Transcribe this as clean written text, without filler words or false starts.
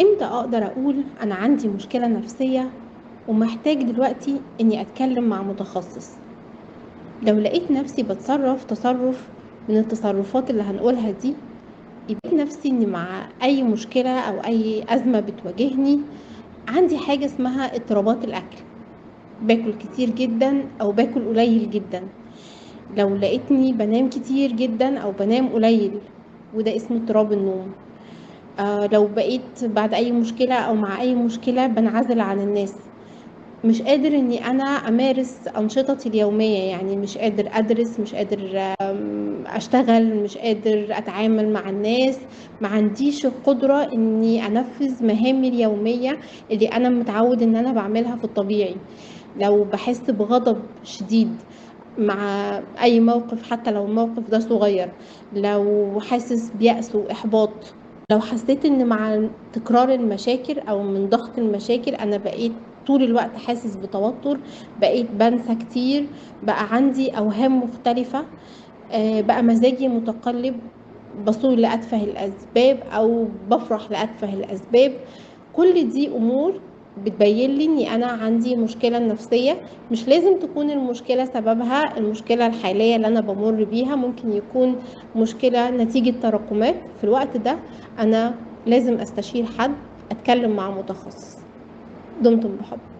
إمتى أقدر أقول أنا عندي مشكلة نفسية ومحتاج دلوقتي إني أتكلم مع متخصص؟ لو لقيت نفسي بتصرف تصرف من التصرفات اللي هنقولها دي، يبقى نفسي إن مع أي مشكلة أو أي أزمة بتواجهني عندي حاجة اسمها اضطرابات الأكل، باكل كتير جدا أو باكل قليل جدا. لو لقيتني بنام كتير جدا أو بنام قليل، وده اسمه اضطراب النوم. لو بقيت بعد أي مشكلة أو مع أي مشكلة بنعزل عن الناس، مش قادر إني أنا أمارس أنشطتي اليومية، يعني مش قادر أدرس، مش قادر أشتغل، مش قادر أتعامل مع الناس، ما عنديش القدرة إني أنفذ مهامي اليومية اللي أنا متعود إن أنا بعملها في الطبيعي. لو بحس بغضب شديد مع أي موقف حتى لو الموقف ده صغير، لو حاسس بيأس وإحباط، لو حسيت إن مع تكرار المشاكل أو من ضغط المشاكل أنا بقيت طول الوقت حاسس بتوتر، بقيت بنسى كتير، بقى عندي أوهام مختلفة، بقى مزاجي متقلب، بصور لأتفه الأسباب أو بفرح لأتفه الأسباب. كل دي أمور بتبين لي إني أنا عندي مشكلة نفسية. مش لازم تكون المشكلة سببها المشكلة الحالية اللي أنا بمر بيها، ممكن يكون مشكلة نتيجة تراكمات. في الوقت ده أنا لازم أستشير حد، أتكلم مع متخصص. دمتم بحب.